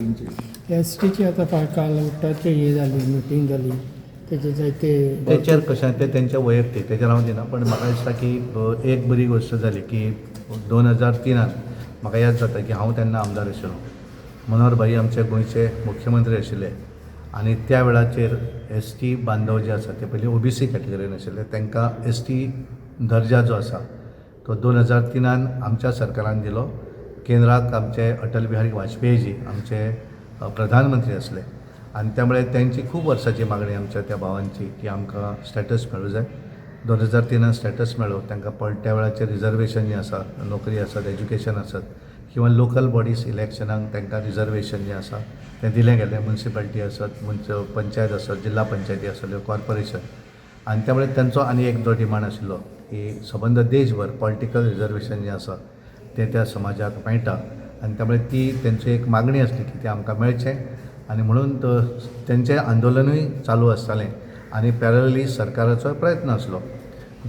तुमची एस टीची आतां काल उठ्ठाचे हे जाली, मिटींग जाली, तेजे जायते. तेचेर कशें तें तेंचे वैयक्तीक तेजेर हांव दिना, पण म्हाका दिसता की एक बरी गोश्ट जाली की 2003त म्हाका याद जाता की हांव तेन्ना आमदार आशिल्लो, मनोहर भाई आमचे गोंयचे मुख्यमंत्री आशिल्ले आनी त्या वेळाचेर एस टी बांधव जे आसा ते पयलीं ओबीसी कॅटेगरीन आशिल्ले, तांकां एस टी दर्जा जो आसा तो 2003त आमच्या सरकारान दिलो. केंद्राक आमचे अटल बिहारी वाजपेयीजी आमचे प्रधानमंत्री आसले आनी त्यामुळे तेंची खूब वर्सांची मागणी आमच्या त्या भावांची की आमकां स्टेटस मेळूं जाय. 2003त स्टेटस मेळ्ळो तांकां, पण त्या वेळाचेर रिजर्वेशन जें आसा, नोकरी आसत, एज्युकेशन आसत किंवा लोकल बॉडीज इलेक्शनाक तांकां रिजर्वेशन जें आसा तें दिलें गेलें. मुन्सिपालिटी आसत, पंचायत आसत, जिल्हा पंचायती आसल्यो, कॉर्पोरेशन. आनी त्यामुळे तेंचो आनी एक जो डिमांड आशिल्लो की सबंद देशभर पॉलिटिकल रिजर्वेशन जें आसा तें त्या समाजाक मेळटा आनी त्यामुळे ती तेंची एक मागणी आसली की तें आमकां मेळचें आनी म्हणून तो तेंचें आंदोलनूय चालू आसतालें आनी पॅरलली सरकाराचोय प्रयत्न आसलो.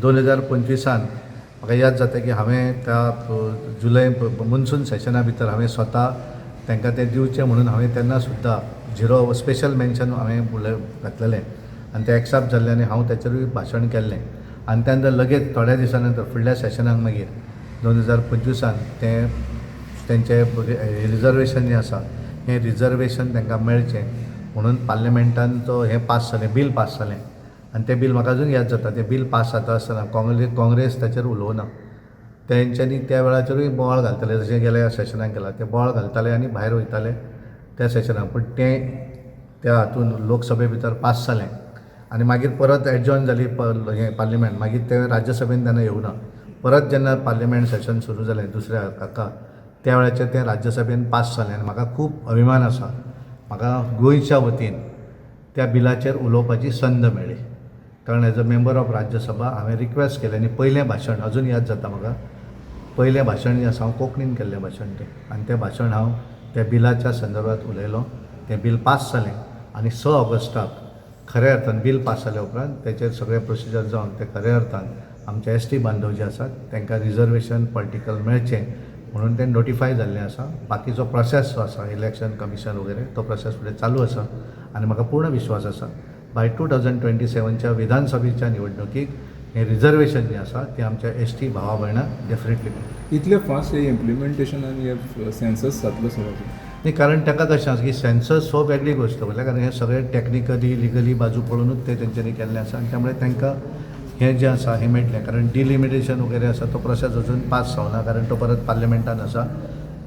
2025त म्हाका याद जाता की हांवें त्या जुलय मनसून सेशना भितर हांवें स्वता तांकां तें दिवचें म्हणून हांवें तेन्ना सुद्दां झिरो स्पेशल मेन्शन हांवें उलय घातलेलें आनी तें एक्सेप्ट जाल्लें आनी हांव तेचेरूय भाशण केल्लें. आनी त्या नंतर लगेच थोड्या दिसां नंतर फुडल्या सेशनाक मागीर 2025त तें तेंचें रिजर्वेशन जें आसा हें रिजर्वेशन तांकां मेळचें म्हणून पार्लिमेंटान तो हें पास जालें, बील पास जालें. आनी तें बील म्हाका अजून याद जाता, तें बील पास जाता आसतना काँग्रेस ताचेर उलोवना, तेंच्यांनी त्या वेळाचेरूय बोवाळ घालताले, जशें गेल्या सेशनाक केला ते बोवाळ घालताले आनी भायर वयताले त्या सेशनाक. पूण तें त्या हातून लोकसभे भितर पास जालें आनी मागीर परत एडजॉर्न जाली हें पार्लिमेंट. मागीर तें राज्यसभेन तेन्ना येवना. परत जेन्ना पार्लिमेंट सेशन सुरू जालें दुसऱ्या हाका, त्या वेळाचेर तें राज्यसभेन पास जालें आनी म्हाका खूब अभिमान आसा, म्हाका गोंयच्या वतीन त्या बिलाचेर उलोवपाची संद मेळ्ळी, कारण as a member of Rajya Sabha हांवें रिक्वेस्ट केलें. आनी पयलें भाशण अजून याद जाता म्हाका, पयलें भाशण जें आसा हांव कोंकणीन केल्लें भाशण तें आनी तें भाशण हांव त्या बिलाच्या संदर्भात उलयलो. तें बील पास जालें आनी 6 ऑगस्टाक खऱ्या अर्थान बील पास जाल्या उपरांत तेचेर सगळें प्रोसिजर जावन तें खऱ्या अर्थान आमचे एस टी बांधव जे आसात तांकां रिजर्वेशन पॉलिटिकल मेळचें म्हणून तें नोटिफाय जाल्लें आसा. बाकीचो प्रोसेस जो आसा, इलेक्शन कमिशन वगैरे, तो प्रोसेस फुडें चालू आसा आनी म्हाका पूर्ण विश्वास आसा बाय 2027च्या विधानसभेच्या निवडणुकीक हें रिजर्वेशन जें आसा तें आमच्या एस टी भावा भयणांक डेफिनेटली मेळटलें. इतले फास्ट हे इम्प्लिमेंटेशन आनी हे सेन्सस जातलो सर? न्ही, कारण ताका कशें आसा की सेन्सस हो वेगळी गोश्ट म्हणल्यार, कारण हें सगळें टॅक्निकली लिगली बाजू पळोवनूच तें तेंच्यांनी केल्लें आसा आनी त्यामुळे तांकां हें जें आसा हें मेळटलें. कारण डिलिमिटेशन वगैरे आसा तो प्रोसेस अजून पास जावना, कारण तो परत पार्लिमेंटान आसा.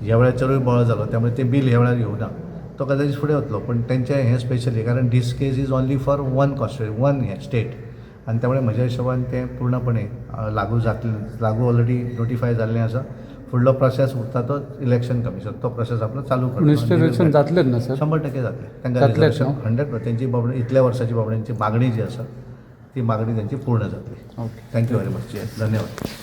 ह्या वेळाचेरूय बोवाळ जालो, त्यामुळे तें बील ह्या वेळार येवना, तो कदाचीत फुडें वतलो. पण तेंचें हें स्पेशली कारण this case is only for one constituency, one हें स्टेट आनी त्यामुळे म्हज्या हिशोबान तें पूर्णपणे लागू जातलें. लागू ऑलरेडी नोटिफाय जाल्लें आसा. फुडलो प्रोसेस उरता तो इलेक्शन कमिशन, तो प्रोसेस आपलो चालू पूण इन्स्टॉलेशन जातलेंच ना सर? 100% जातलें तांकां. जातलेंच रिजर्वेशन न्हू? 100. तेंची बाबडी इतल्या वर्साची बाबड्यांची मागणी जी आसा ती मागणी तेंची पूर्ण जातली. Okay. Thank you very much, धन्यवाद.